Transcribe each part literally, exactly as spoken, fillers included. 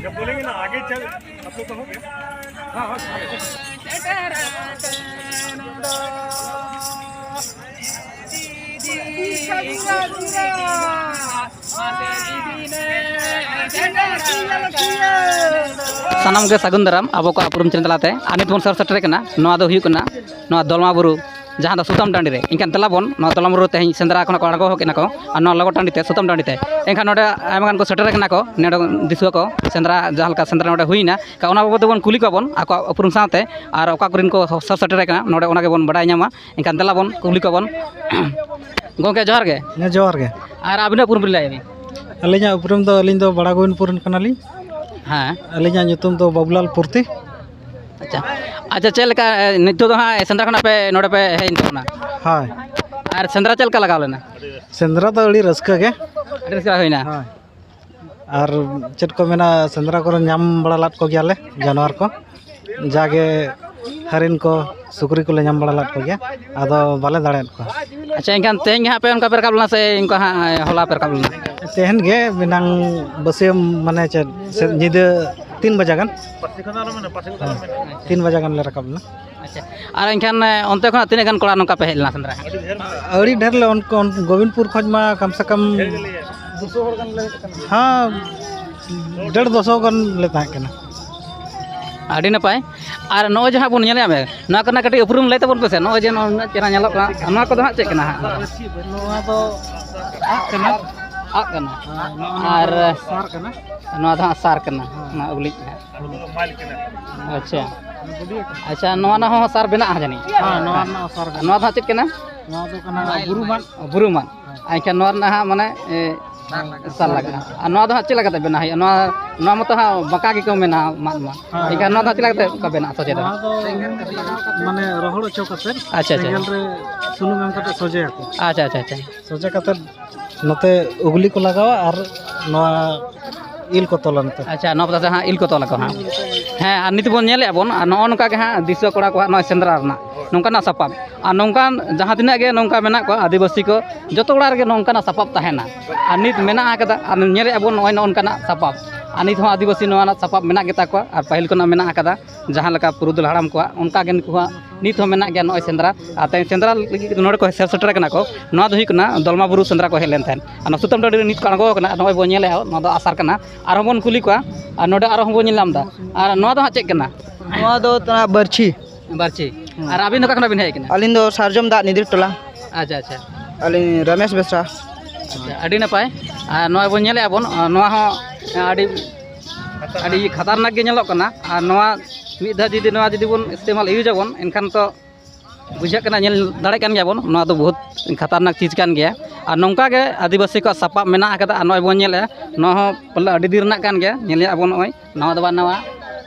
जब बोलेंगे ना, आगे चल, आप लोग का हो गया। हाँ, हाँ। ᱥᱟᱱᱟᱢ ᱜᱮ ᱥᱟᱹᱜᱩᱱ ᱫᱟᱨᱟᱢ ᱟᱵᱚ ᱠᱚᱣᱟᱜ ᱩᱯᱨᱩᱢ ᱪᱮᱱᱮᱞ ᱛᱟᱞᱟᱛᱮ᱾ ᱟᱨ ᱱᱤᱛ ᱵᱚᱱ ᱥᱚᱦᱚᱨ ᱥᱮᱴᱮᱨ ᱠᱟᱱᱟ, ᱱᱚᱣᱟ ᱫᱚ ᱦᱩᱭᱩᱜ ᱠᱟᱱᱟ ᱱᱚᱣᱟ ᱫᱚᱞᱢᱟ ᱵᱩᱨᱩ, ᱡᱟᱦᱟᱸ ᱫᱚ ᱥᱩᱛᱟᱹᱢ ᱴᱟᱺᱰᱤ ᱨᱮ᱾ ᱮᱱᱠᱷᱟᱱ ᱫᱮᱞᱟ ᱵᱚᱱ, ᱱᱚᱣᱟ ᱫᱚᱞᱢᱟ ᱵᱩᱨᱩ ᱛᱮᱦᱮᱧ ᱥᱮᱸᱫᱽᱨᱟ ᱠᱷᱚᱱᱟᱜ ᱠᱚ ᱟᱬᱜᱚ ᱦᱚᱸ ᱠᱮᱫ ᱱᱟᱠᱚ, ᱟᱨ ᱱᱚᱣᱟ ᱞᱚᱜᱚ ᱴᱟᱺᱰᱤ ᱛᱮ, ᱥᱩᱛᱟᱹᱢ ᱴᱟᱺᱰᱤ ᱛᱮ᱾ ᱮᱱᱠᱷᱟᱱ ᱱᱚᱰᱮ ᱟᱭᱢᱟ ᱜᱟᱱ ᱠᱚ ᱥᱮᱴᱮᱨ ᱠᱟᱱᱟ ᱠᱚ, ᱱᱚᱰᱮ ᱫᱤᱥᱩᱣᱟᱹ ᱠᱚ ᱥᱮᱸᱫᱽᱨᱟ, ᱡᱟᱦᱟᱸ ᱞᱮᱠᱟ ᱥᱮᱸᱫᱽᱨᱟ ᱱᱚᱰᱮ ᱦᱩᱭᱱᱟ, ᱮᱱᱠᱷᱟᱱ ᱚᱱᱟ ᱵᱟᱵᱚᱫ ᱛᱮᱵᱚᱱ ᱠᱩᱞᱤ ᱠᱚᱣᱟ ᱵᱚᱱ, ᱟᱠᱚᱣᱟᱜ ᱩᱯᱨᱩᱢ ᱥᱟᱶᱛᱮ, ᱟᱨ ᱚᱠᱟ ᱠᱚᱨᱮᱱ ᱠᱚ ᱥᱚᱦᱚᱨ ᱥᱮᱴᱮᱨ ᱠᱟᱱᱟ, ᱱᱚᱰᱮ ᱚᱱᱟ ᱜᱮᱵᱚᱱ ᱵᱟᱰᱟᱭ ᱧᱟᱢᱟ᱾ ᱮᱱᱠᱷᱟᱱ ᱫᱮᱞᱟ ᱵᱚᱱ ᱠᱩᱞᱤ ᱠᱚᱣᱟ ᱵᱚᱱ᱾ ᱜᱚᱢᱠᱮ, ᱡᱚᱦᱟᱨ ᱜᱮ᱾ ᱦᱮᱸ, ᱡᱚᱦᱟᱨ ᱜᱮ᱾ ᱟᱨ ᱟᱹᱵᱤᱱᱟᱜ ᱩᱯᱨᱩᱢ ᱵᱤᱱ ᱞᱟᱹᱭᱟ ᱵᱤᱱ? ᱟᱹᱞᱤᱧᱟᱜ ᱩᱯᱨᱩᱢ ᱫᱚ, ᱟᱹᱞᱤᱧ ᱫᱚ ᱵᱟᱲᱟ ᱜᱳᱵᱤᱱᱫᱯᱩᱨ ᱨᱮᱱ ᱠᱟᱱᱟᱞᱤᱧ᱾ ᱦᱮᱸ᱾ ᱟᱹᱞᱤᱧᱟᱜ ᱧᱩᱛᱩᱢ ᱫᱚ ᱵᱟᱵᱩᱞᱟᱞ ᱯᱩᱨᱛᱤ᱾ ᱟᱪᱪᱷᱟ, ᱟᱪᱪᱷᱟ, ᱪᱮᱫ ᱞᱮᱠᱟ, ᱮ, ᱱᱤᱛᱚᱜ ᱫᱚ ᱦᱟᱸᱜ ᱥᱮᱸᱫᱽᱨᱟ ᱠᱷᱚᱱᱟᱜ ᱯᱮ, ᱱᱚᱰᱮ ᱯᱮ ᱦᱮᱡ ᱮᱱ ᱛᱟᱵᱚᱱᱟ? ᱦᱳᱭ᱾ ᱟᱨ ᱥᱮᱸᱫᱽᱨᱟ ᱪᱮᱫ ᱞᱮᱠᱟ ᱞᱟᱜᱟᱣ ᱞᱮᱱᱟ? ᱥᱮᱸᱫᱽᱨᱟ ᱫᱚ ᱟᱹᱰᱤ ᱨᱟᱹᱥᱠᱟᱹ ᱜᱮ᱾ ᱟᱹᱰᱤ ᱨᱟᱹᱥᱠᱟᱹ ᱦᱩᱭᱱᱟ᱾ ᱦᱳᱭ᱾ ᱟᱨ ᱪᱮᱫ ᱠᱚ ᱢᱮᱱᱟ, ᱥᱮᱸᱫᱽᱨᱟ ᱠᱚᱨᱮ ᱧᱟᱢ ᱵᱟᱲᱟ ᱞᱮᱫ ᱠᱚᱜᱮᱭᱟᱞᱮ ᱡᱟᱱᱣᱟᱨ ᱠᱚ, ᱡᱟᱜᱮ ᱦᱟᱹᱨᱤᱱ ᱠᱚ, ᱥᱩᱠᱨᱤ ᱠᱚᱞᱮ ᱧᱟᱢ ᱵᱟᱲᱟ ᱞᱮᱫ ᱠᱚᱜᱮᱭᱟ, ᱟᱫᱚ ᱵᱟᱞᱮ ᱫᱟᱲᱮᱭᱟᱫ ᱠᱚᱣᱟ᱾ ᱟᱪᱪᱷᱟ, ᱮᱱᱠᱷᱟᱱ ᱛᱮᱦᱮᱧ ᱜᱮ ᱦᱟᱸᱜ ᱯᱮ ᱚᱱᱠᱟ ᱯᱮ ᱨᱟᱠᱟᱵ ᱞᱮᱱᱟ ᱥᱮ ᱚᱱᱠᱟ ᱦᱟᱸᱜ ᱦᱚᱞᱟ ᱯᱮ ᱨᱟᱠᱟᱵ ᱞᱮᱱᱟ? ᱛᱮᱦᱮᱧ ᱜᱮ ᱵᱮᱱᱟᱝ ᱵᱟᱹᱥᱭᱟᱹᱢ, ᱢᱟᱱᱮ ᱪᱮᱫ, ᱥᱮ ᱧᱤᱫᱟᱹ ᱛᱤᱱ ᱵᱟᱡᱟ ᱜᱟᱱ, ᱦᱮᱸ, ᱛᱤᱱ ᱵᱟᱡᱟ ᱜᱟᱱ ᱞᱮ ᱨᱟᱠᱟᱵ ᱞᱮᱱᱟ᱾ ᱟᱪᱪᱷᱟ, ᱟᱨ ᱮᱱᱠᱷᱟᱱ, ᱮ, ᱚᱱᱛᱮ ᱠᱷᱚᱱᱟᱜ ᱛᱤᱱᱟᱹᱜ ᱜᱟᱱ ᱠᱚᱲᱟ ᱱᱚᱝᱠᱟ ᱯᱮ ᱦᱮᱡ ᱞᱮᱱᱟ ᱥᱮᱸᱫᱽᱨᱟ? ᱟᱹᱰᱤ ᱰᱷᱮᱨ ᱞᱮ, ᱚᱱ-, ᱚᱱ-, ᱜᱳᱵᱤᱱᱫᱯᱩᱨ ᱠᱷᱚᱱ ᱢᱟ ᱠᱚᱢ ᱥᱮ ᱠᱚᱢ, ᱦᱮᱸ, ᱰᱮᱲ ᱫᱩ ᱥᱚ ᱜᱟᱱ ᱞᱮ ᱛᱟᱦᱮᱸ ᱠᱟᱱᱟ᱾ ᱟᱹᱰᱤ ᱱᱟᱯᱟᱭ᱾ ᱟᱨ ᱱᱚᱜᱼᱚᱭ ᱡᱟᱦᱟᱸ ᱵᱚᱱ ᱧᱮᱞᱮᱫᱼᱟ, ᱱᱚᱣᱟ ᱠᱚᱨᱮᱱᱟᱜ ᱠᱟᱹᱴᱤᱡ ᱩᱯᱨᱩᱢ ᱞᱟᱹᱭ ᱛᱟᱵᱚᱱ ᱯᱮᱥᱮ᱾ ᱱᱚᱜᱼᱚᱭ ᱡᱮ ᱱᱚᱜᱼᱚᱭ ᱱᱩᱱᱟᱹᱜ ᱪᱮᱦᱨᱟ ᱧᱮᱞᱚᱜ ᱠᱟᱱᱟ, ᱱᱚᱣᱟ ᱠᱚᱫᱚ ᱦᱟᱸᱜ ᱪᱮᱫ ᱠᱟᱱᱟ ᱦᱟᱸᱜ? ᱱᱚᱣᱟ ᱫᱚ ᱟᱜ ᱠᱟᱱᱟ᱾ ᱟᱜ ᱠᱟᱱᱟ᱾ ᱦᱮᱸ, ᱱᱚᱜᱼᱚ ᱱᱚᱣᱟ ᱟᱨ ᱫᱚ ᱥᱟᱨ ᱠᱟᱱᱟ᱾ ᱱᱚᱣᱟ ᱫᱚ ᱦᱟᱸᱜ ᱥᱟᱨ ᱠᱟᱱᱟ, ᱦᱮᱸ᱾ ᱱᱚᱣᱟ ᱩᱞᱤᱡ ᱦᱟᱸᱜ᱾ ᱟᱪᱪᱷᱟ᱾ ᱟᱪᱪᱷᱟ, ᱱᱚᱣᱟ ᱨᱮᱱᱟᱜ ᱦᱚᱸ ᱥᱟᱨ ᱵᱮᱱᱟᱜᱼᱟ ᱡᱟᱹᱱᱤᱡ? ᱦᱮᱸ, ᱱᱚᱣᱟ ᱨᱮᱱᱟᱜ ᱦᱚᱸ ᱥᱟᱨ ᱵᱮᱱᱟᱜᱼᱟ᱾ ᱱᱚᱣᱟ ᱫᱚ ᱦᱟᱸᱜ ᱪᱮᱫ ᱠᱟᱱᱟ? ᱱᱚᱣᱟ ᱫᱚ ᱠᱟᱱᱟ ᱵᱩᱨᱩ ᱢᱟᱫ᱾ ᱵᱩᱨᱩ ᱢᱟᱫ᱾ ᱦᱮᱸ᱾ ᱮᱱᱠᱷᱟᱱ ᱱᱚᱣᱟ ᱨᱮᱱᱟᱜ ᱦᱟᱸᱜ ᱢᱟᱱᱮ, ᱮ, ᱥᱟᱨ ᱞᱟᱜᱟᱜᱼᱟ᱾ ᱟᱨ ᱱᱚᱣᱟ ᱫᱚ ᱦᱟᱸᱜ ᱪᱮᱫ ᱞᱮᱠᱟᱛᱮ ᱵᱮᱱᱟᱣ ᱦᱩᱭᱩᱜᱼᱟ? ᱱᱚᱣᱟ, ᱱᱚᱣᱟ ᱢᱟᱛᱚ ᱦᱟᱸᱜ ᱵᱟᱸᱠᱟ ᱜᱮᱠᱚ ᱢᱮᱱᱟ ᱢᱟᱫ ᱢᱟ᱾ ᱦᱮᱸ᱾ ᱮᱱᱠᱷᱟᱱ ᱱᱚᱣᱟ ᱫᱚ ᱦᱟᱸᱜ ᱪᱮᱫ ᱞᱮᱠᱟᱛᱮ ᱚᱱᱠᱟ ᱵᱮᱱᱟᱜᱼᱟ ᱥᱚᱡᱷᱮ ᱫᱚ? ᱱᱚᱣᱟ ᱫᱚ ᱢᱟᱱᱮ ᱨᱚᱦᱚᱲ ᱦᱚᱪᱚ ᱠᱟᱛᱮ ᱟᱪᱪᱷᱟ, ᱟᱪᱪᱷᱟ᱾ ᱥᱮᱸᱜᱮᱞ ᱨᱮ ᱥᱩᱱᱩᱢ ᱮᱢ ᱠᱟᱛᱮ ᱥᱚᱡᱷᱮᱭᱟᱠᱚ᱾ ᱟᱪᱪᱷᱟ, ᱟᱪᱪᱷᱟ, ᱟᱪᱪᱷᱟ᱾ ᱥᱚᱡᱷᱮ ᱠᱟᱛᱮ ᱱᱚᱛᱮ ᱩᱜᱽᱞᱤ ᱠᱚ ᱞᱟᱜᱟᱣᱟ ᱟᱨ ᱱᱚᱣᱟ ᱤᱞ ᱠᱚ ᱛᱚᱞᱟ ᱱᱚᱛᱮ᱾ ᱟᱪᱪᱷᱟ, ᱱᱚᱣᱟ ᱯᱟᱥᱮ ᱦᱟᱸᱜ ᱤᱞ ᱠᱚ ᱛᱚᱞ ᱟᱠᱚ ᱦᱟᱸᱜ᱾ ᱦᱮᱸ, ᱟᱨ ᱱᱤᱛ ᱵᱚᱱ ᱧᱮᱞᱮᱫᱼᱟ ᱵᱚᱱ, ᱟᱨ ᱱᱚᱜᱼᱚ ᱱᱚᱝᱠᱟ ᱜᱮ ᱦᱟᱸᱜ ᱫᱤᱥᱩᱣᱟᱹ ᱠᱚᱲᱟ ᱠᱚᱣᱟᱜ ᱱᱚᱜᱼᱚᱭ ᱥᱮᱸᱫᱽᱨᱟ ᱨᱮᱱᱟᱜ ᱱᱚᱝᱠᱟᱱᱟᱜ ᱥᱟᱯᱟᱵ᱾ ᱟᱨ ᱱᱚᱝᱠᱟᱱ ᱡᱟᱦᱟᱸ ᱛᱤᱱᱟᱹᱜ ᱜᱮ ᱱᱚᱝᱠᱟ ᱢᱮᱱᱟᱜ ᱠᱚᱣᱟ ᱟᱹᱫᱤᱵᱟᱹᱥᱤ ᱠᱚ, ᱡᱚᱛᱚ ᱚᱲᱟᱜ ᱨᱮᱜᱮ ᱱᱚᱝᱠᱟᱱᱟᱜ ᱥᱟᱯᱟᱵ ᱛᱟᱦᱮᱱᱟ᱾ ᱟᱨ ᱱᱤᱛ ᱢᱮᱱᱟᱜ ᱟᱠᱟᱫᱟ, ᱟᱨ ᱧᱮᱞᱮᱫᱼᱟ ᱵᱚᱱ ᱱᱚᱜᱼᱚᱭ ᱱᱚᱜᱼᱚ ᱱᱚᱝᱠᱟᱱᱟᱜ ᱥᱟᱯᱟᱵ᱾ ᱟᱨ ᱱᱤᱛ ᱦᱚᱸ ᱟᱹᱫᱤᱵᱟᱹᱥᱤ ᱱᱚᱣᱟ ᱨᱮᱱᱟᱜ ᱥᱟᱯᱟᱵ ᱢᱮᱱᱟᱜ ᱜᱮᱛᱟ ᱠᱚᱣᱟ, ᱟᱨ ᱯᱟᱹᱦᱤᱞ ᱠᱷᱚᱱᱟᱜ ᱢᱮᱱᱟᱜ ᱟᱠᱟᱫᱟ᱾ ᱡᱟᱦᱟᱸ ᱞᱮᱠᱟ ᱯᱩᱨᱩᱫᱷᱩᱞ ᱦᱟᱲᱟᱢ ᱠᱚᱣᱟᱜ, ᱚᱱᱠᱟ ᱜᱮ ᱱᱩᱠᱩ ᱦᱚᱸ ᱱᱤᱛ ᱦᱚᱸ ᱢᱮᱱᱟᱜ ᱜᱮᱭᱟ ᱱᱚᱜᱼᱚᱭ ᱥᱮᱸᱫᱽᱨᱟ᱾ ᱟᱨ ᱛᱮᱦᱮᱧ ᱥᱮᱸᱫᱽᱨᱟ ᱞᱟᱹᱜᱤᱫ ᱱᱚᱰᱮ ᱠᱚ ᱥᱮᱨ ᱥᱮᱴᱮᱨ ᱠᱟᱱᱟ ᱠᱚ᱾ ᱱᱚᱣᱟ ᱫᱚ ᱦᱩᱭᱩᱜ ᱠᱟᱱᱟ ᱫᱚᱞᱢᱟ ᱵᱩᱨᱩ ᱥᱮᱸᱫᱽᱨᱟ ᱠᱚ ᱦᱮᱡ ᱞᱮᱱ ᱛᱟᱦᱮᱸᱫ᱾ ᱟᱨ ᱱᱚᱣᱟ ᱥᱩᱛᱟᱹᱢ ᱴᱟᱺᱰᱤ ᱨᱮ ᱱᱤᱛ ᱠᱚ ᱟᱬᱜᱚ ᱟᱠᱟᱱᱟ᱾ ᱟᱨ ᱱᱚᱜᱼᱚᱭ ᱵᱚᱱ ᱧᱮᱞᱮᱫᱼᱟ, ᱱᱚᱣᱟ ᱫᱚ ᱟᱥᱟᱨ ᱠᱟᱱᱟ᱾ ᱟᱨᱦᱚᱸ ᱵᱚᱱ ᱠᱩᱞᱤ ᱠᱚᱣᱟ᱾ ᱟᱨ ᱱᱚᱰᱮ ᱟᱨᱦᱚᱸ ᱵᱚᱱ ᱧᱮᱞ ᱧᱟᱢ ᱮᱫᱟ᱾ ᱟᱨ ᱱᱚᱣᱟ ᱫᱚ ᱛᱷᱚᱲᱟ ᱵᱟᱹᱨᱪᱷᱤ᱾ ᱵᱟᱹᱨᱪᱷᱤ᱾ ᱦᱮᱸ᱾ ᱟᱨ ᱟᱹᱵᱤᱱ ᱫᱚ ᱚᱠᱟ ᱠᱷᱚᱱᱟᱜ ᱵᱤᱱ ᱦᱮᱡ ᱟᱠᱟᱱᱟ? ᱟᱹᱞᱤᱧ ᱫᱚ ᱥᱟᱨᱡᱚᱢ ᱫᱟᱜ ᱱᱤᱫᱤᱨ ᱴᱚᱞᱟ᱾ ᱟᱪᱪᱷᱟ, ᱟᱪᱪᱷᱟ᱾ ᱟᱹᱞᱤᱧ ᱨᱚᱢᱮᱥ ᱵᱮᱥᱨᱟ᱾ ᱟᱪᱪᱷᱟ, ᱟᱹᱰᱤ ᱱᱟᱯᱟᱭ᱾ ᱟᱨ ᱱᱚᱜᱼᱚᱭ ᱵᱚᱱ ᱧᱮᱞᱮᱫᱼᱟ ᱵᱚᱱ, ᱱᱚᱣᱟ ᱦᱚᱸ ᱟᱹᱰᱤ, ᱟᱹᱰᱤ ᱠᱷᱟᱛᱟᱨᱱᱟᱠ ᱜᱮ ᱧᱮᱞᱚᱜ ᱠᱟᱱᱟ᱾ ᱟᱨ ᱱᱚᱣᱟ ᱢᱤᱫ ᱫᱷᱟᱣ ᱡᱩᱫᱤ, ᱱᱚᱣᱟ ᱡᱩᱫᱤ ᱵᱚᱱ ᱤᱥᱛᱮᱢᱟᱞ, ᱤᱭᱩᱡᱽ ᱟᱵᱚᱱ, ᱮᱱᱠᱷᱟᱱ ᱛᱚ ᱵᱩᱡᱷᱟᱹᱜ ᱠᱟᱱᱟ, ᱧᱮᱞ ᱫᱟᱲᱮᱭᱟᱜ ᱠᱟᱱ ᱜᱮᱭᱟ ᱵᱚᱱ, ᱱᱚᱣᱟ ᱫᱚ ᱵᱚᱦᱩᱛ ᱠᱷᱟᱛᱟᱨᱱᱟᱠ ᱪᱤᱡᱽ ᱠᱟᱱ ᱜᱮᱭᱟ᱾ ᱟᱨ ᱱᱚᱝᱠᱟ ᱜᱮ ᱟᱹᱫᱤᱵᱟᱹᱥᱤ ᱠᱚᱣᱟᱜ ᱥᱟᱯᱟᱵ ᱢᱮᱱᱟᱜ ᱟᱠᱟᱫᱟ᱾ ᱟᱨ ᱱᱚᱜᱼᱚᱭ ᱵᱚᱱ ᱧᱮᱞᱮᱫᱼᱟ, ᱱᱚᱣᱟ ᱦᱚᱸ ᱯᱟᱞᱮ ᱟᱹᱰᱤ ᱫᱤᱱ ᱨᱮᱱᱟᱜ ᱠᱟᱱ ᱜᱮᱭᱟ, ᱧᱮᱞᱮᱫᱼᱟ ᱵᱚᱱ ᱱᱚᱜᱼᱚᱭ ᱱᱟᱣᱟ ᱫᱚ ᱵᱟᱝ ᱱᱟᱣᱟ᱾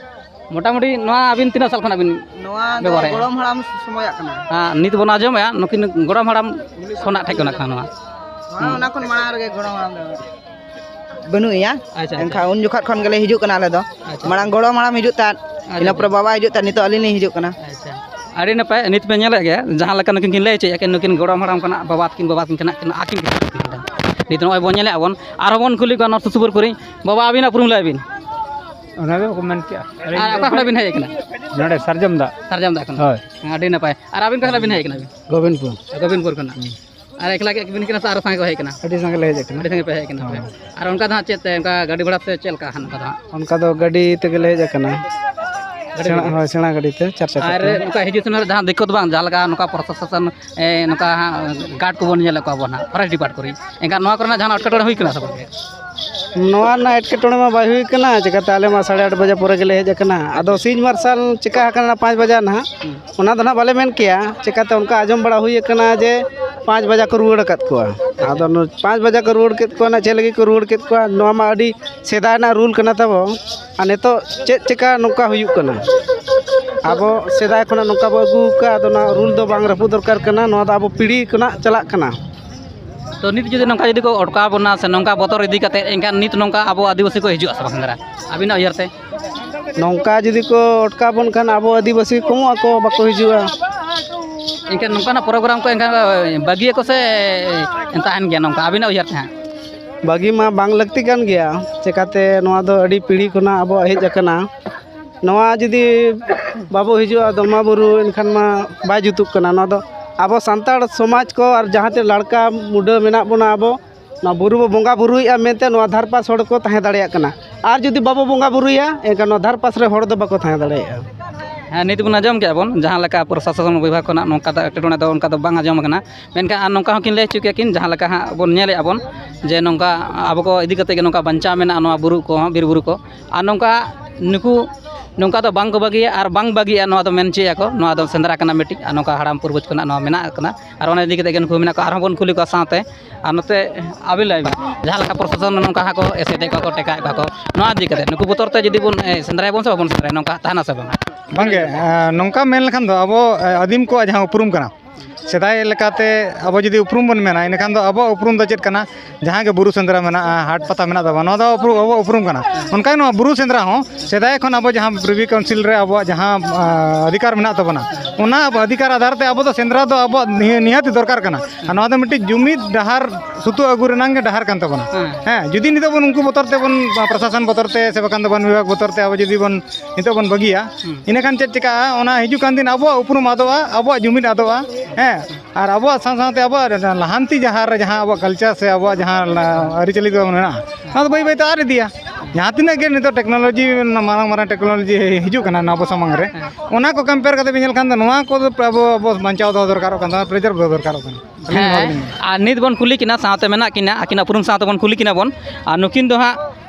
ᱢᱚᱴᱟᱢᱩᱴᱤ ᱱᱚᱣᱟ ᱟᱹᱵᱤᱱ ᱛᱤᱱᱟᱹᱜ ᱥᱟᱞ ᱠᱷᱚᱱᱟᱜ ᱵᱤᱱ ᱱᱚᱣᱟ ᱫᱚ ᱵᱮᱵᱚᱦᱟᱨᱮᱫᱼᱟ? ᱜᱚᱲᱚᱢ ᱦᱟᱲᱟᱢ ᱥᱚᱢᱚᱭᱟᱜ ᱠᱟᱱᱟ᱾ ᱦᱮᱸ, ᱱᱤᱛ ᱵᱚᱱ ᱟᱸᱡᱚᱢᱮᱫᱼᱟ, ᱱᱩᱠᱤᱱ ᱜᱚᱲᱚᱢ ᱦᱟᱲᱟᱢ ᱠᱷᱚᱱᱟᱜ ᱴᱷᱮᱡ ᱠᱷᱚᱱᱟᱜ ᱠᱟᱱᱟ ᱱᱚᱣᱟ᱾ ᱦᱮᱸ, ᱚᱱᱟ ᱠᱷᱚᱱ ᱢᱟᱲᱟᱝ ᱨᱮᱜᱮ ᱜᱚᱲᱚᱢ ᱦᱟᱲᱟᱢ ᱫᱚ ᱵᱟᱹᱱᱩᱜ ᱮᱭᱟ᱾ ᱟᱪᱪᱷᱟ, ᱟᱪᱪᱷᱟ᱾ ᱮᱱᱠᱷᱟᱱ ᱩᱱ ᱡᱚᱠᱷᱚᱱ ᱠᱷᱚᱱ ᱜᱮᱞᱮ ᱦᱤᱡᱩᱜ ᱠᱟᱱᱟ ᱟᱞᱮ ᱫᱚ᱾ ᱟᱪᱪᱷᱟ᱾ ᱢᱟᱲᱟᱝ ᱜᱚᱲᱚᱢ ᱦᱟᱲᱟᱢ ᱦᱤᱡᱩᱜ ᱛᱟᱦᱮᱸᱫ, ᱟᱪᱪᱷᱟ, ᱤᱱᱟᱹ ᱯᱚᱨᱮ ᱟᱪᱪᱷᱟ᱾ ᱵᱟᱵᱟ ᱦᱤᱡᱩᱜ ᱛᱟᱦᱮᱸᱫ, ᱱᱤᱛᱚᱜ ᱟᱹᱞᱤᱧ ᱞᱤᱧ ᱦᱤᱡᱩᱜ ᱠᱟᱱᱟ᱾ ᱟᱪᱪᱷᱟ, ᱟᱹᱰᱤ ᱱᱟᱯᱟᱭ᱾ ᱱᱤᱛ ᱯᱮ ᱧᱮᱞᱮᱫ ᱜᱮᱭᱟ, ᱡᱟᱦᱟᱸ ᱞᱮᱠᱟ ᱱᱩᱠᱤᱱ ᱠᱤᱱ ᱞᱟᱹᱭ ᱦᱚᱪᱚᱭᱮᱫᱼᱟ, ᱠᱤᱱ ᱱᱩᱠᱤᱱ ᱜᱚᱲᱚᱢ ᱦᱟᱲᱟᱢ ᱠᱷᱚᱱᱟᱜ ᱵᱟᱵᱟ ᱛᱟᱹᱠᱤᱱ ᱵᱟᱵᱟ ᱛᱟᱹᱠᱤᱱ ᱠᱷᱚᱱᱟᱜ ᱠᱤᱱ ᱟᱹᱠᱤᱱ ᱠᱤᱱ ᱦᱤᱡᱩᱜ ᱠᱟᱱᱟ᱾ ᱱᱤᱛ ᱱᱚᱜᱼᱚᱭ ᱵᱚᱱ ᱧᱮᱞᱮᱫᱼᱟ ᱵᱚᱱ, ᱟᱨᱦᱚᱸ ᱵᱚᱱ ᱠᱩᱞᱤ ᱠᱚᱣᱟ ᱱᱚᱣᱟ ᱥᱩᱨ ᱥᱩᱯᱩᱨ ᱠᱚᱨᱮ, ᱵᱟᱵᱟ, ᱟᱹᱵᱤᱱᱟᱜ ᱩᱯᱨᱩᱢ ᱞᱟᱹᱭ ᱵᱤᱱ᱾ ᱚᱱᱟ ᱜᱮ ᱵᱟᱠᱚ ᱢᱮᱱ ᱠᱮᱜᱼᱟ᱾ ᱟᱨ ᱚᱠᱟ ᱠᱷᱚᱱᱟᱜ ᱵᱤᱱ ᱦᱮᱡ ᱟᱠᱟᱱᱟ? ᱱᱚᱰᱮ ᱥᱟᱨᱡᱚᱢ ᱫᱟᱜ᱾ ᱥᱟᱨᱡᱚᱢ ᱫᱟᱜ ᱠᱷᱚᱱ? ᱦᱳᱭ᱾ ᱟᱹᱰᱤ ᱱᱟᱯᱟᱭ᱾ ᱟᱨ ᱟᱹᱵᱤᱱ ᱚᱠᱟ ᱠᱷᱚᱱᱟᱜ ᱵᱤᱱ ᱦᱮᱡ ᱟᱠᱟᱱᱟ ᱵᱤᱱ? ᱜᱳᱵᱤᱱᱫᱯᱩᱨ᱾ ᱜᱳᱵᱤᱱᱫᱯᱩᱨ ᱠᱷᱚᱱᱟᱜ᱾ ᱦᱩᱸ᱾ ᱟᱨ ᱮᱠᱞᱟ ᱜᱮ ᱵᱤᱱ ᱦᱮᱡ ᱟᱠᱟᱱᱟ ᱥᱮ ᱟᱨᱚ ᱥᱟᱸᱜᱮ ᱠᱚ ᱦᱮᱡ ᱟᱠᱟᱱᱟ? ᱟᱹᱰᱤ ᱥᱟᱸᱜᱮ ᱞᱮ ᱦᱮᱡ ᱟᱠᱟᱱᱟ᱾ ᱦᱳᱭ᱾ ᱟᱨ ᱚᱱᱠᱟ ᱫᱚ ᱦᱟᱸᱜ ᱪᱮᱫ ᱛᱮ, ᱚᱱᱠᱟ ᱜᱟᱹᱰᱤ ᱵᱷᱟᱲᱟ ᱥᱮ ᱪᱮᱫ ᱞᱮᱠᱟ ᱦᱟᱸᱜ ᱱᱚᱝᱠᱟ ᱫᱚ ᱦᱟᱸᱜ? ᱚᱱᱠᱟ ᱫᱚ ᱜᱟᱹᱰᱤ ᱛᱮᱜᱮ ᱞᱮ ᱦᱮᱡ ᱟᱠᱟᱱᱟ᱾ ᱜᱟᱹᱰᱤ ᱥᱮᱬᱟ, ᱛᱮᱜᱮ? ᱦᱳᱭ, ᱥᱮᱬᱟ ᱜᱟᱹᱰᱤ ᱛᱮ, ᱪᱟᱨ ᱪᱟᱠᱟ ᱟᱨ ᱛᱮ᱾ ᱱᱚᱝᱠᱟ ᱦᱤᱡᱩᱜ ᱥᱮᱱᱚᱜ ᱨᱮ ᱡᱟᱦᱟᱸ ᱫᱤᱠᱠᱚᱛ ᱵᱟᱝ, ᱡᱟᱦᱟᱸ ᱞᱮᱠᱟ ᱱᱚᱝᱠᱟ ᱯᱨᱚᱥᱟᱥᱚᱱ, ᱮ, ᱱᱚᱝᱠᱟ ᱦᱟᱸᱜ ᱜᱟᱨᱰ ᱠᱚᱵᱚᱱ ᱧᱮᱞᱮᱫ ᱠᱚᱣᱟ ᱵᱚᱱ ᱦᱟᱸᱜ, ᱯᱷᱚᱨᱮᱥᱴ ᱰᱤᱯᱟᱨᱴ ᱠᱚᱨᱮ, ᱮᱱᱠᱷᱟᱱ ᱱᱚᱣᱟ ᱠᱚᱨᱮᱱᱟᱜ ᱡᱟᱦᱟᱱᱟᱜ ᱮᱴᱠᱮᱴᱚᱬᱮ ᱦᱩᱭ ᱠᱟᱱᱟ ᱥᱮ ᱵᱟᱝ? ᱱᱚᱣᱟ ᱨᱮᱱᱟᱜ ᱮᱴᱠᱮᱴᱚᱬᱮ ᱢᱟ ᱵᱟᱭ ᱦᱩᱭ ᱠᱟᱱᱟ, ᱪᱤᱠᱟᱹᱛᱮ ᱟᱞᱮ ᱢᱟ ᱥᱟᱲᱮ ᱟᱴ ᱵᱟᱡᱮ ᱯᱚᱨᱮ ᱜᱮᱞᱮ ᱦᱮᱡ ᱟᱠᱟᱱᱟ᱾ ᱟᱫᱚ ᱥᱤᱧ ᱢᱟᱨᱥᱟᱞ ᱪᱤᱠᱟ ᱟᱠᱟᱱᱟ ᱯᱟᱸᱪ ᱵᱟᱡᱟ ᱱᱟᱦᱟᱜ, ᱦᱩᱸ᱾ ᱚᱱᱟ ᱫᱚ ᱱᱟᱦᱟᱜ ᱵᱟᱞᱮ ᱢᱮᱱ ᱠᱮᱭᱟ, ᱪᱤᱠᱟᱹᱛᱮ ᱚᱱᱠᱟ ᱟᱸᱡᱚᱢ ᱵᱟᱲᱟ ᱦᱩᱭ ᱟᱠᱟᱱᱟ ᱡᱮ ᱯᱟᱸᱪ ᱵᱟᱡᱟ ᱠᱚ ᱨᱩᱣᱟᱹᱲ ᱟᱠᱟᱫ ᱠᱚᱣᱟ᱾ ᱟᱫᱚ ᱱᱩ-, ᱯᱟᱸᱪ ᱵᱟᱡᱟ ᱠᱚ ᱨᱩᱣᱟᱹᱲ ᱠᱮᱫ ᱠᱚᱣᱟ, ᱱᱟᱜ ᱪᱮᱫ ᱞᱟᱹᱜᱤᱫ ᱠᱚ ᱨᱩᱣᱟᱹᱲ ᱠᱮᱫ ᱠᱚᱣᱟ? ᱱᱚᱣᱟ ᱢᱟ ᱟᱹᱰᱤ ᱥᱮᱫᱟᱭ ᱨᱮᱱᱟᱜ ᱨᱩᱞ ᱠᱟᱱᱟ ᱛᱟᱵᱚ᱾ ᱟᱨ ᱱᱤᱛᱚᱜ ᱪᱮᱫ ᱪᱤᱠᱟ ᱱᱚᱝᱠᱟ ᱦᱩᱭᱩᱜ ᱠᱟᱱᱟ? ᱟᱵᱚ ᱥᱮᱫᱟᱭ ᱠᱷᱚᱱᱟᱜ ᱱᱚᱝᱠᱟ ᱵᱚ ᱟᱹᱜᱩ ᱟᱠᱟᱫ, ᱟᱫᱚ ᱚᱱᱟ ᱨᱩᱞ ᱫᱚ ᱵᱟᱝ ᱨᱟᱹᱯᱩᱫ ᱫᱚᱨᱠᱟᱨ ᱠᱟᱱᱟ᱾ ᱱᱚᱣᱟ ᱫᱚ ᱟᱵᱚ ᱯᱤᱲᱦᱤ ᱠᱷᱚᱱᱟᱜ ᱪᱟᱞᱟᱜ ᱠᱟᱱᱟ᱾ ᱛᱚ ᱱᱤᱛ ᱡᱩᱫᱤ ᱱᱚᱝᱠᱟ ᱡᱩᱫᱤ ᱠᱚ ᱚᱴᱠᱟᱣ ᱵᱚᱱᱟ ᱥᱮ ᱱᱚᱝᱠᱟ ᱵᱚᱛᱚᱨ ᱤᱫᱤ ᱠᱟᱛᱮ, ᱮᱱᱠᱷᱟᱱ ᱱᱤᱛ ᱱᱚᱝᱠᱟ ᱟᱵᱚ ᱟᱹᱫᱤᱵᱟᱹᱥᱤ ᱠᱚ ᱦᱤᱡᱩᱜᱼᱟ ᱥᱮ ᱵᱟᱝ ᱥᱮᱸᱫᱽᱨᱟ, ᱟᱹᱵᱤᱱᱟᱜ ᱩᱭᱦᱟᱹᱨ ᱛᱮ? ᱱᱚᱝᱠᱟ ᱡᱩᱫᱤ ᱠᱚ ᱚᱴᱠᱟᱣ ᱵᱚᱱ ᱠᱷᱟᱱ ᱟᱵᱚ ᱟᱹᱫᱤᱵᱟᱹᱥᱤ ᱠᱚᱢᱚᱜ ᱟᱠᱚ, ᱵᱟᱠᱚ ᱦᱤᱡᱩᱜᱼᱟ᱾ ᱮᱱᱠᱷᱟᱱ ᱱᱚᱝᱠᱟᱱᱟᱜ ᱯᱨᱳᱜᱨᱟᱢ ᱠᱚ ᱮᱱᱠᱷᱟᱱ ᱵᱟᱹᱜᱤᱭᱟᱠᱚ ᱥᱮ ᱛᱟᱦᱮᱱ ᱜᱮᱭᱟ ᱱᱚᱝᱠᱟ ᱟᱹᱵᱤᱱᱟᱜ ᱩᱭᱦᱟᱹᱨ ᱛᱮ ᱦᱟᱸᱜ? ᱵᱟᱹᱜᱤ ᱢᱟ ᱵᱟᱝ ᱞᱟᱹᱠᱛᱤ ᱠᱟᱱ ᱜᱮᱭᱟ, ᱪᱮᱠᱟᱛᱮ ᱱᱚᱣᱟ ᱫᱚ ᱟᱹᱰᱤ ᱯᱤᱲᱦᱤ ᱠᱷᱚᱱᱟᱜ ᱟᱵᱚᱣᱟᱜ ᱦᱮᱡ ᱟᱠᱟᱱᱟ᱾ ᱱᱚᱣᱟ ᱡᱩᱫᱤ ᱵᱟᱵᱚ ᱦᱤᱡᱩᱜᱼᱟ ᱫᱚᱞᱢᱟ ᱵᱩᱨᱩ, ᱮᱱᱠᱷᱟᱱ ᱢᱟ ᱵᱟᱭ ᱡᱩᱛᱩᱜ ᱠᱟᱱᱟ᱾ ᱱᱚᱣᱟ ᱫᱚ ᱟᱵᱚ ᱥᱟᱱᱛᱟᱲ ᱥᱚᱢᱟᱡᱽ ᱠᱚ ᱟᱨ ᱡᱟᱦᱟᱸ ᱛᱤᱱᱟᱹᱜ ᱞᱟᱲᱠᱟ ᱢᱩᱰᱟᱹ ᱢᱮᱱᱟᱜ ᱵᱚᱱᱟ, ᱟᱵᱚ ᱱᱚᱣᱟ ᱵᱩᱨᱩ ᱵᱚ ᱵᱚᱸᱜᱟ ᱵᱩᱨᱩᱭᱮᱫᱼᱟ ᱢᱮᱱᱛᱮ ᱱᱚᱣᱟ ᱫᱷᱟᱨ ᱯᱟᱥ ᱦᱚᱲ ᱠᱚ ᱛᱟᱦᱮᱸ ᱫᱟᱲᱮᱭᱟᱜ ᱠᱟᱱᱟ᱾ ᱟᱨ ᱡᱩᱫᱤ ᱵᱟᱵᱚ ᱵᱚᱸᱜᱟ ᱵᱩᱨᱩᱭᱟ, ᱮᱱᱠᱷᱟᱱ ᱱᱚᱣᱟ ᱫᱷᱟᱨ ᱯᱟᱥ ᱨᱮ ᱦᱚᱲ ᱫᱚ ᱵᱟᱠᱚ ᱛᱟᱦᱮᱸ ᱫᱟᱲᱮᱭᱟᱜᱼᱟ᱾ ᱦᱮᱸ, ᱱᱤᱛ ᱵᱚᱱ ᱟᱸᱡᱚᱢ ᱠᱮᱫᱼᱟ ᱵᱚᱱ, ᱡᱟᱦᱟᱸ ᱞᱮᱠᱟ ᱯᱨᱚᱥᱟᱥᱚᱱ ᱵᱤᱵᱷᱟᱜᱽ ᱠᱷᱚᱱᱟᱜ ᱱᱚᱝᱠᱟ ᱫᱚ ᱮᱴᱠᱮᱴᱚᱬᱮ ᱫᱚ ᱚᱱᱠᱟ ᱫᱚ ᱵᱟᱝ ᱟᱸᱡᱚᱢ ᱟᱠᱟᱱᱟ᱾ ᱢᱮᱱᱠᱷᱟᱱ ᱟᱨ ᱱᱚᱝᱠᱟ ᱦᱚᱸᱠᱤᱱ ᱞᱟᱹᱭ ᱦᱚᱪᱚ ᱠᱮᱭᱟ ᱠᱤᱱ, ᱡᱟᱦᱟᱸ ᱞᱮᱠᱟ ᱦᱟᱸᱜ ᱵᱚᱱ ᱧᱮᱞᱮᱫᱼᱟ ᱵᱚᱱ ᱡᱮ ᱱᱚᱝᱠᱟ ᱟᱵᱚ ᱠᱚ ᱤᱫᱤ ᱠᱟᱛᱮ ᱜᱮ ᱱᱚᱝᱠᱟ ᱵᱟᱧᱪᱟᱣ ᱢᱮᱱᱟᱜᱼᱟ ᱱᱚᱣᱟ ᱵᱩᱨᱩ ᱠᱚᱦᱚᱸ, ᱵᱤᱨ ᱵᱩᱨᱩ ᱠᱚ᱾ ᱟᱨ ᱱᱚᱝᱠᱟ ᱱᱩᱠᱩ ᱱᱚᱝᱠᱟ ᱫᱚ ᱵᱟᱝ ᱠᱚ ᱵᱟᱹᱜᱤᱭᱟ ᱟᱨ ᱵᱟᱝ ᱵᱟᱹᱜᱤᱜᱼᱟ, ᱱᱚᱣᱟ ᱫᱚ ᱢᱮᱱ ᱦᱚᱪᱚᱭᱟᱠᱚ, ᱱᱚᱣᱟ ᱫᱚ ᱥᱮᱸᱫᱽᱨᱟ ᱠᱟᱱᱟ ᱢᱤᱫᱴᱤᱡ, ᱟᱨ ᱱᱚᱝᱠᱟ ᱦᱟᱲᱟᱢ ᱯᱩᱨᱵᱩᱡᱽ ᱠᱷᱚᱱᱟᱜ ᱱᱚᱣᱟ ᱢᱮᱱᱟᱜ ᱠᱟᱱᱟ᱾ ᱟᱨ ᱚᱱᱟ ᱤᱫᱤ ᱠᱟᱛᱮ ᱜᱮ ᱱᱩᱠᱩ ᱢᱮᱱᱟᱜ ᱠᱚᱣᱟ, ᱟᱨᱦᱚᱸ ᱵᱚᱱ ᱠᱩᱞᱤ ᱠᱚᱣᱟ ᱥᱟᱶᱛᱮ᱾ ᱟᱨ ᱱᱚᱛᱮ ᱟᱹᱵᱤᱱ ᱞᱟᱹᱭ ᱵᱤᱱ, ᱡᱟᱦᱟᱸ ᱞᱮᱠᱟ ᱯᱨᱚᱥᱟᱥᱚᱱ ᱱᱚᱝᱠᱟ ᱦᱟᱸᱜ ᱠᱚ ᱮᱥᱮᱫᱮᱫ ᱠᱚᱣᱟ ᱠᱚ, ᱴᱮᱠᱟᱣᱮᱫ ᱠᱚᱣᱟ ᱠᱚ, ᱱᱚᱣᱟ ᱤᱫᱤ ᱠᱟᱛᱮ ᱱᱩᱠᱩ ᱵᱚᱛᱚᱨ ᱛᱮ ᱡᱩᱫᱤ ᱵᱚᱱ ᱮ, ᱥᱮᱸᱫᱽᱨᱟᱭᱟᱵᱚᱱ ᱥᱮ ᱵᱟᱵᱚᱱ ᱥᱮᱸᱫᱽᱨᱟᱭᱟ, ᱱᱚᱝᱠᱟ ᱛᱟᱦᱮᱱᱟ ᱥᱮ ᱵᱟᱝ? ᱵᱟᱝᱜᱮ, ᱮ, ᱱᱚᱝᱠᱟ ᱢᱮᱱ ᱞᱮᱠᱷᱟᱱ ᱫᱚ ᱟᱵᱚ, ᱮ, ᱟᱹᱫᱤᱢ ᱠᱚᱣᱟᱜ ᱡᱟᱦᱟᱸ ᱩᱯᱨᱩᱢ ᱠᱟᱱᱟ, ᱥᱮᱫᱟᱭ ᱞᱮᱠᱟᱛᱮ ᱟᱵᱚ ᱡᱩᱫᱤ ᱩᱯᱨᱩᱢ ᱵᱚᱱ ᱢᱮᱱᱟ, ᱤᱱᱟᱹᱠᱷᱟᱱ ᱫᱚ ᱟᱵᱚᱣᱟᱜ ᱩᱯᱨᱩᱢ ᱫᱚ ᱪᱮᱫ ᱠᱟᱱᱟ? ᱡᱟᱦᱟᱸ ᱜᱮ ᱵᱩᱨᱩ ᱥᱮᱸᱫᱽᱨᱟ ᱢᱮᱱᱟᱜᱼᱟ, ᱦᱟᱴ ᱯᱟᱛᱟ ᱢᱮᱱᱟᱜ ᱛᱟᱵᱚᱱᱟ, ᱱᱚᱣᱟ ᱫᱚ ᱩᱯᱨᱩᱢ, ᱟᱵᱚᱣᱟᱜ ᱩᱯᱨᱩᱢ ᱠᱟᱱᱟ᱾ ᱚᱱᱠᱟᱜᱮ ᱱᱚᱣᱟ ᱵᱩᱨᱩ ᱥᱮᱸᱫᱽᱨᱟ ᱦᱚᱸ ᱥᱮᱫᱟᱭ ᱠᱷᱚᱱ ᱟᱵᱚ ᱡᱟᱦᱟᱸ ᱯᱨᱤᱵᱷᱤ ᱠᱟᱣᱩᱱᱥᱤᱞ ᱨᱮ ᱟᱵᱚᱣᱟᱜ ᱡᱟᱦᱟᱸ, ᱟ, ᱚᱫᱷᱤᱠᱟᱨ ᱢᱮᱱᱟᱜ ᱛᱟᱵᱚᱱᱟ, ᱚᱱᱟ ᱟᱵᱚ ᱚᱫᱷᱤᱠᱟᱨ ᱟᱫᱷᱟᱨ ᱛᱮ ᱟᱵᱚ ᱫᱚ ᱥᱮᱸᱫᱽᱨᱟ ᱫᱚ ᱟᱵᱚᱣᱟᱜ ᱱᱤᱦᱟᱹ-, ᱱᱤᱦᱟᱹᱛᱤ ᱫᱚᱨᱠᱟᱨ ᱠᱟᱱᱟ᱾ ᱟᱨ ᱱᱚᱣᱟ ᱫᱚ ᱢᱤᱫᱴᱤᱡ ᱡᱩᱢᱤᱫ ᱰᱟᱦᱟᱨ ᱥᱩᱛᱩᱜ ᱟᱹᱜᱩ ᱨᱮᱱᱟᱝ ᱜᱮ ᱰᱟᱦᱟᱨ ᱠᱟᱱ ᱛᱟᱵᱚᱱᱟ᱾ ᱦᱮᱸ᱾ ᱦᱮᱸ, ᱡᱩᱫᱤ ᱱᱤᱛᱚᱜ ᱵᱚᱱ ᱩᱱᱠᱩ ᱵᱚᱛᱚᱨ ᱛᱮᱵᱚᱱ, ᱯᱨᱚᱥᱟᱥᱚᱱ ᱵᱚᱛᱚᱨ ᱛᱮ ᱥᱮ ᱵᱟᱠᱷᱟᱱ ᱫᱚ ᱵᱚᱱ ᱵᱤᱵᱷᱟᱜᱽ ᱵᱚᱛᱚᱨ ᱛᱮ ᱟᱵᱚ ᱡᱩᱫᱤ ᱵᱚᱱ ᱱᱤᱛᱚᱜ ᱵᱚᱱ ᱵᱟᱹᱜᱤᱭᱟ, ᱦᱩᱸ᱾ ᱤᱱᱟᱹᱠᱷᱟᱱ ᱪᱮᱫ ᱪᱤᱠᱟᱹᱜᱼᱟ? ᱚᱱᱟ ᱦᱤᱡᱩᱜ ᱠᱟᱱ ᱫᱤᱱ ᱟᱵᱚᱣᱟᱜ ᱩᱯᱨᱩᱢ ᱟᱫᱚᱜᱼᱟ, ᱟᱵᱚᱣᱟᱜ ᱡᱩᱢᱤᱫ ᱟᱫᱚᱜᱼᱟ, ᱦᱮᱸ, ᱟᱨ ᱟᱵᱚᱣᱟᱜ ᱥᱟᱶ ᱥᱟᱶᱛᱮ ᱟᱵᱚᱣᱟᱜ ᱞᱟᱦᱟᱱᱛᱤ ᱡᱟᱦᱟᱸ ᱨᱮ, ᱡᱟᱦᱟᱸ ᱟᱵᱚᱣᱟᱜ ᱠᱟᱞᱪᱟᱨ ᱥᱮ ᱟᱵᱚᱣᱟᱜ ᱡᱟᱦᱟᱸ ᱟᱹᱨᱤᱪᱟᱹᱞᱤ ᱛᱟᱵᱚᱱ ᱢᱮᱱᱟᱜᱼᱟ, ᱚᱱᱟ ᱫᱚ ᱵᱟᱹᱭ ᱵᱟᱹᱭ ᱛᱮ ᱟᱫ ᱤᱫᱤᱭᱟ᱾ ᱡᱟᱦᱟᱸ ᱛᱤᱱᱟᱹᱜ ᱜᱮ ᱱᱤᱛᱚᱜ ᱴᱮᱠᱱᱳᱞᱚᱡᱤ, ᱢᱟᱨᱟᱝ ᱢᱟᱨᱟᱝ ᱴᱮᱠᱱᱳᱞᱚᱡᱤ ᱦᱤᱡᱩᱜ ᱠᱟᱱᱟ ᱟᱵᱚ ᱥᱟᱢᱟᱝ ᱨᱮ, ᱦᱮᱸ᱾ ᱚᱱᱟ ᱠᱚ ᱠᱚᱢᱯᱮᱭᱟᱨ ᱠᱟᱛᱮ ᱵᱤᱱ ᱧᱮᱞ ᱠᱷᱟᱱ ᱫᱚ ᱱᱚᱣᱟ ᱠᱚᱫᱚ ᱟᱵᱚ, ᱟᱵᱚ ᱵᱟᱧᱪᱟᱣ ᱫᱚᱦᱚ ᱫᱚᱨᱠᱟᱨᱚᱜ ᱠᱟᱱ ᱛᱟᱵᱚᱱᱟ, ᱯᱨᱤᱡᱟᱨᱵᱷ ᱫᱚᱦᱚ ᱫᱚᱨᱠᱟᱨᱚᱜ ᱠᱟᱱᱟ᱾ ᱟᱹᱞᱤᱧ ᱱᱚᱣᱟ ᱦᱮᱸ, ᱜᱮᱞᱤᱧ ᱢᱮᱱᱟ᱾ ᱟᱨ ᱱᱤᱛ ᱵᱚᱱ ᱠᱩᱞᱤ ᱠᱤᱱᱟ, ᱥᱟᱶᱛᱮ ᱢᱮᱱᱟᱜ ᱠᱤᱱᱟ, ᱟᱹᱠᱤᱱᱟᱜ ᱩᱯᱨᱩᱢ ᱥᱟᱶ ᱛᱮᱵᱚᱱ ᱠᱩᱞᱤ ᱠᱤᱱᱟ ᱵᱚᱱ᱾ ᱟᱨ ᱱᱩᱠᱤᱱ ᱫᱚ ᱦᱟᱸᱜ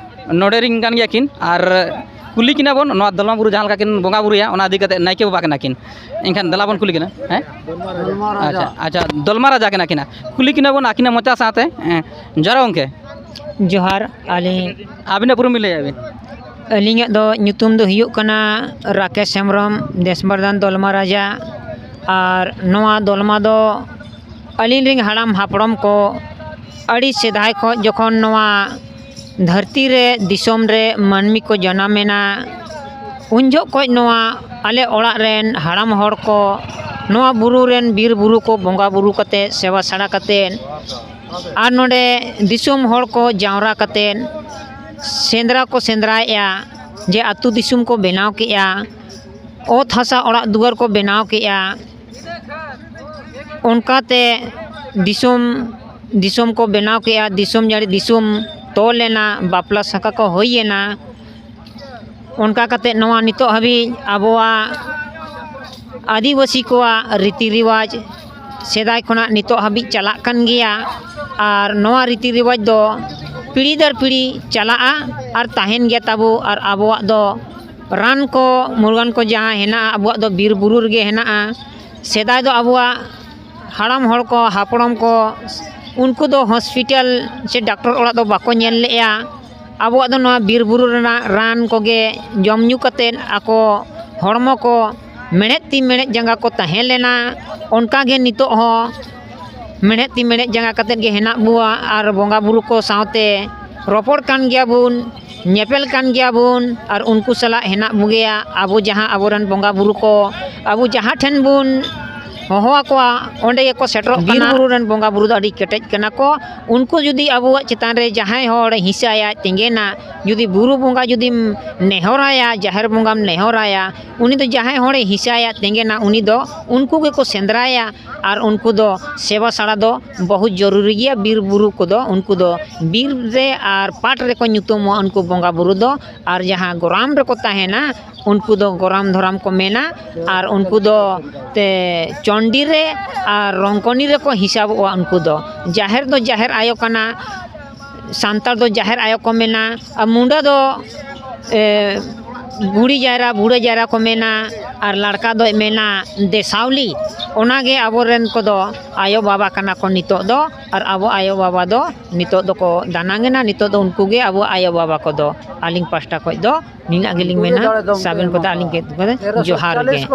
ᱱᱚᱰᱮ ᱨᱤᱱ ᱠᱟᱱ ᱜᱮᱭᱟ ᱠᱤᱱ, ᱟᱨ ᱠᱩᱞᱤ ᱠᱤᱱᱟ ᱵᱚᱱ, ᱱᱚᱣᱟ ᱫᱚᱞᱢᱟ ᱵᱩᱨᱩ ᱡᱟᱦᱟᱸ ᱞᱮᱠᱟ ᱠᱤᱱ ᱵᱚᱸᱜᱟ ᱵᱩᱨᱩᱭᱟ, ᱚᱱᱟ ᱤᱫᱤ ᱠᱟᱛᱮ ᱱᱟᱭᱠᱮ ᱵᱟᱵᱟ ᱠᱟᱱᱟ ᱠᱤᱱ᱾ ᱮᱱᱠᱷᱟᱱ ᱫᱮᱞᱟ ᱵᱚᱱ ᱠᱩᱞᱤ ᱠᱤᱱᱟ᱾ ᱦᱮᱸ? ᱟᱪᱪᱷᱟ, ᱟᱪᱪᱷᱟ, ᱫᱚᱞᱢᱟ ᱨᱟᱡᱟ ᱠᱤᱱᱟ ᱠᱤᱱ᱾ ᱠᱩᱞᱤ ᱠᱤᱱᱟ ᱵᱚᱱ ᱟᱹᱠᱤᱱᱟᱜ ᱢᱚᱪᱟ ᱥᱟᱶᱛᱮ᱾ ᱦᱮᱸ, ᱡᱚᱦᱟᱨ ᱜᱚᱢᱠᱮ᱾ ᱡᱚᱦᱟᱨ, ᱟᱹᱞᱤᱧ ᱟᱹᱵᱤᱱᱟᱜ ᱩᱯᱨᱩᱢ ᱵᱤᱱ ᱞᱟᱹᱭᱟ ᱵᱤᱱ? ᱟᱹᱞᱤᱧᱟᱜ ᱫᱚ ᱧᱩᱛᱩᱢ ᱫᱚ ᱦᱩᱭᱩᱜ ᱠᱟᱱᱟ ᱨᱟᱠᱮᱥ ᱦᱮᱢᱵᱨᱚᱢ, ᱫᱮᱥᱵᱚᱨᱫᱷᱚᱱ ᱫᱚᱞᱢᱟ ᱨᱟᱡᱟ᱾ ᱟᱨ ᱱᱚᱣᱟ ᱫᱚᱞᱢᱟ ᱫᱚ ᱟᱹᱞᱤᱧ ᱨᱮᱱ ᱦᱟᱲᱟᱢ ᱦᱟᱯᱲᱟᱢ ᱠᱚ ᱟᱹᱰᱤ ᱥᱮᱫᱟᱭ ᱠᱷᱚᱱ ᱡᱚᱠᱷᱚᱱ ᱱᱚᱣᱟ ᱫᱷᱟᱹᱨᱛᱤ ᱨᱮ, ᱫᱤᱥᱚᱢ ᱨᱮ ᱢᱟᱹᱱᱢᱤ ᱠᱚ ᱡᱟᱱᱟᱢ ᱮᱱᱟ, ᱩᱱ ᱡᱚᱦᱚᱜ ᱠᱷᱚᱱ ᱱᱚᱣᱟ ᱟᱞᱮ ᱚᱲᱟᱜ ᱨᱮᱱ ᱦᱟᱲᱟᱢ ᱦᱚᱲ ᱠᱚ ᱱᱚᱣᱟ ᱵᱩᱨᱩ ᱨᱮᱱ ᱵᱤᱨ ᱵᱩᱨᱩ ᱠᱚ ᱵᱚᱸᱜᱟ ᱵᱩᱨᱩ ᱠᱟᱛᱮ, ᱥᱮᱵᱟ ᱥᱟᱲᱟ ᱠᱟᱛᱮ, ᱟᱨ ᱱᱚᱰᱮ ᱫᱤᱥᱚᱢ ᱦᱚᱲ ᱠᱚ ᱡᱟᱣᱨᱟ ᱠᱟᱛᱮ ᱥᱮᱸᱫᱽᱨᱟ ᱠᱚ ᱥᱮᱸᱫᱽᱨᱟᱭᱮᱫᱼᱟ, ᱡᱮ ᱟᱹᱛᱩ ᱫᱤᱥᱚᱢ ᱠᱚ ᱵᱮᱱᱟᱣ ᱠᱮᱫᱼᱟ, ᱚᱛ ᱦᱟᱥᱟ ᱚᱲᱟᱜ ᱫᱩᱣᱟᱹᱨ ᱠᱚ ᱵᱮᱱᱟᱣ ᱠᱮᱫᱼᱟ᱾ ᱚᱱᱠᱟᱛᱮ ᱫᱤᱥᱚᱢ, ᱫᱤᱥᱚᱢ ᱠᱚ ᱵᱮᱱᱟᱣ ᱠᱮᱫᱼᱟ, ᱫᱤᱥᱚᱢ ᱡᱟᱹᱲᱤ ᱫᱤᱥᱚᱢ ᱛᱚᱞ ᱮᱱᱟ, ᱵᱟᱯᱞᱟ ᱥᱟᱠᱟ ᱠᱚ ᱦᱩᱭ ᱮᱱᱟ᱾ ᱚᱱᱠᱟ ᱠᱟᱛᱮ ᱱᱚᱣᱟ ᱱᱤᱛᱚᱜ ᱦᱟᱹᱵᱤᱡ ᱟᱵᱚᱣᱟᱜ ᱟᱹᱫᱤᱵᱟᱹᱥᱤ ᱠᱚᱣᱟᱜ ᱨᱤᱛᱤ ᱨᱮᱣᱟᱡᱽ ᱥᱮᱫᱟᱭ ᱠᱷᱚᱱᱟᱜ ᱱᱤᱛᱚᱜ ᱦᱟᱹᱵᱤᱡ ᱪᱟᱞᱟᱜ ᱠᱟᱱ ᱜᱮᱭᱟ᱾ ᱟᱨ ᱱᱚᱣᱟ ᱨᱤᱛᱤ ᱨᱮᱣᱟᱡᱽ ᱫᱚ ᱯᱤᱲᱦᱤ ᱫᱟᱨ ᱯᱤᱲᱦᱤ ᱪᱟᱞᱟᱜᱼᱟ ᱟᱨ ᱛᱟᱦᱮᱱ ᱜᱮᱭᱟ ᱛᱟᱵᱚ᱾ ᱟᱨ ᱟᱵᱚᱣᱟᱜ ᱫᱚ ᱨᱟᱱ ᱠᱚ ᱢᱩᱨᱜᱟᱹᱱ ᱠᱚ ᱡᱟᱦᱟᱸ ᱦᱮᱱᱟᱜᱼᱟ, ᱟᱵᱚᱣᱟᱜ ᱫᱚ ᱵᱤᱨ ᱵᱩᱨᱩ ᱨᱮᱜᱮ ᱦᱮᱱᱟᱜᱼᱟ᱾ ᱥᱮᱫᱟᱭ ᱫᱚ ᱟᱵᱚᱣᱟᱜ ᱦᱟᱲᱟᱢ ᱦᱚᱲ ᱠᱚ, ᱦᱟᱯᱲᱟᱢ ᱠᱚ, ᱩᱱᱠᱩ ᱫᱚ ᱦᱚᱥᱯᱤᱴᱟᱞ ᱥᱮ ᱰᱟᱠᱴᱚᱨ ᱚᱲᱟᱜ ᱫᱚ ᱵᱟᱠᱚ ᱧᱮᱞ ᱞᱮᱫᱼᱟ᱾ ᱟᱵᱚᱣᱟᱜ ᱫᱚ ᱱᱚᱣᱟ ᱵᱤᱨ ᱵᱩᱨᱩ ᱨᱮᱱᱟᱜ ᱨᱟᱱ ᱠᱚᱜᱮ ᱡᱚᱢ ᱧᱩ ᱠᱟᱛᱮᱫ ᱟᱠᱚ ᱦᱚᱲᱢᱚ ᱠᱚ ᱢᱮᱬᱦᱮᱫ ᱛᱤ ᱢᱮᱬᱦᱮᱫ ᱡᱟᱸᱜᱟ ᱠᱚ ᱛᱟᱦᱮᱸ ᱞᱮᱱᱟ᱾ ᱚᱱᱠᱟᱜᱮ ᱱᱤᱛᱚᱜ ᱦᱚᱸ ᱢᱮᱬᱦᱮᱫ ᱛᱤ ᱢᱮᱬᱦᱮᱫ ᱡᱟᱸᱜᱟ ᱠᱟᱛᱮᱫ ᱜᱮ ᱦᱮᱱᱟᱜ ᱵᱚᱣᱟ ᱟᱨ ᱵᱚᱸᱜᱟ ᱵᱩᱨᱩ ᱠᱚ ᱥᱟᱶᱛᱮ ᱨᱚᱯᱚᱲ ᱠᱟᱱ ᱜᱮᱭᱟ ᱵᱚᱱ, ᱧᱮᱯᱮᱞ ᱠᱟᱱ ᱜᱮᱭᱟ ᱵᱚᱱ ᱟᱨ ᱩᱱᱠᱩ ᱥᱟᱞᱟᱜ ᱦᱮᱱᱟᱜ ᱵᱚᱜᱮᱭᱟ᱾ ᱟᱵᱚ ᱡᱟᱦᱟᱸ ᱟᱵᱚᱨᱮᱱ ᱵᱚᱸᱜᱟ ᱵᱩᱨᱩ ᱠᱚ ᱟᱵᱚ ᱡᱟᱦᱟᱸ ᱴᱷᱮᱱ ᱵᱚᱱ ᱦᱚᱦᱚ ᱟᱠᱚᱣᱟ, ᱚᱸᱰᱮ ᱜᱮᱠᱚ ᱥᱮᱴᱮᱨᱚᱜ ᱠᱟᱱᱟ᱾ ᱵᱤᱨ ᱵᱩᱨᱩ ᱨᱮᱱ ᱵᱚᱸᱜᱟ ᱵᱩᱨᱩ ᱫᱚ ᱟᱹᱰᱤ ᱠᱮᱴᱮᱡ ᱠᱟᱱᱟ ᱠᱚ᱾ ᱩᱱᱠᱩ ᱡᱩᱫᱤ ᱟᱵᱚᱣᱟᱜ ᱪᱮᱛᱟᱱ ᱨᱮ ᱡᱟᱦᱟᱸᱭ ᱦᱚᱲ ᱦᱤᱸᱥᱟᱭᱟ, ᱛᱮᱸᱜᱮᱱᱟ, ᱡᱩᱫᱤ ᱵᱩᱨᱩ ᱵᱚᱸᱜᱟ ᱡᱩᱫᱤᱢ ᱱᱮᱦᱚᱨᱟᱭᱟ, ᱡᱟᱦᱮᱨ ᱵᱚᱸᱜᱟᱢ ᱱᱮᱦᱚᱨᱟᱭᱟ, ᱩᱱᱤ ᱫᱚ ᱡᱟᱦᱟᱸᱭ ᱦᱚᱲᱮ ᱦᱤᱸᱥᱟᱭᱟ, ᱛᱮᱸᱜᱮᱱᱟ, ᱩᱱᱤ ᱫᱚ ᱩᱱᱠᱩ ᱜᱮᱠᱚ ᱥᱮᱸᱫᱽᱨᱟᱭᱟ᱾ ᱟᱨ ᱩᱱᱠᱩ ᱫᱚ ᱥᱮᱵᱟ ᱥᱟᱲᱟ ᱫᱚ ᱵᱚᱦᱩᱛ ᱡᱚᱨᱩᱨᱤ ᱜᱮᱭᱟ᱾ ᱵᱤᱨ ᱵᱩᱨᱩ ᱠᱚᱫᱚ ᱩᱱᱠᱩ ᱫᱚ ᱵᱤᱨ ᱨᱮ ᱟᱨ ᱯᱟᱴ ᱨᱮᱠᱚ ᱧᱩᱛᱩᱢᱚᱜᱼᱟ ᱩᱱᱠᱩ ᱵᱚᱸᱜᱟ ᱵᱩᱨᱩ ᱫᱚ᱾ ᱟᱨ ᱡᱟᱦᱟᱸ ᱜᱚᱨᱟᱢ ᱨᱮᱠᱚ ᱛᱟᱦᱮᱱᱟ, ᱩᱱᱠᱩ ᱫᱚ ᱜᱚᱨᱟᱢ ᱫᱷᱚᱨᱚᱢ ᱠᱚ ᱢᱮᱱᱟ᱾ ᱟᱨ ᱩᱱᱠᱩ ᱫᱚ ᱛᱮ ᱪᱚᱱᱰᱤ ᱨᱮ ᱟᱨ ᱨᱚᱝᱠᱚᱱᱤ ᱨᱮᱠᱚ ᱦᱤᱥᱟᱵᱚᱜᱼᱟ᱾ ᱩᱱᱠᱩ ᱫᱚ ᱡᱟᱦᱮᱨ ᱫᱚ ᱡᱟᱦᱮᱨ ᱟᱭᱳ ᱠᱟᱱᱟ, ᱥᱟᱱᱛᱟᱲ ᱫᱚ ᱡᱟᱦᱮᱨ ᱟᱭᱳ ᱠᱚ ᱢᱮᱱᱟ᱾ ᱟᱨ ᱢᱩᱸᱰᱟᱹ ᱫᱚ ᱮ, ᱵᱩᱲᱦᱤ ᱡᱟᱭᱨᱟ, ᱵᱩᱲᱦᱟᱹ ᱡᱟᱭᱨᱟ ᱠᱚ ᱢᱮᱱᱟ, ᱟᱨ ᱞᱟᱲᱠᱟ ᱫᱚᱭ ᱢᱮᱱᱟ ᱫᱮᱥᱟᱣᱞᱤ᱾ ᱚᱱᱟᱜᱮ ᱟᱵᱚᱨᱮᱱ ᱠᱚᱫᱚ ᱟᱭᱳ ᱵᱟᱵᱟ ᱠᱟᱱᱟ ᱠᱚ ᱱᱤᱛᱚᱜ ᱫᱚ᱾ ᱟᱨ ᱟᱵᱚ ᱟᱭᱳ ᱵᱟᱵᱟ ᱫᱚ ᱱᱤᱛᱚᱜ ᱫᱚᱠᱚ ᱫᱟᱱᱟᱝ ᱮᱱᱟ, ᱱᱤᱛᱚᱜ ᱫᱚ ᱩᱱᱠᱩ ᱜᱮ ᱟᱵᱚ ᱟᱭᱳ ᱵᱟᱵᱟ ᱠᱚᱫᱚ᱾ ᱟᱹᱞᱤᱧ ᱯᱟᱥᱴᱟ ᱠᱷᱚᱱ ᱫᱚ ᱱᱤᱱᱟᱹᱜ ᱜᱮᱞᱤᱧ ᱢᱮᱱᱟ᱾ ᱥᱟᱵᱮᱱ ᱠᱚᱫᱚ ᱟᱹᱞᱤᱧ ᱠᱚᱫᱚ ᱡᱚᱦᱟᱨ ᱜᱮ᱾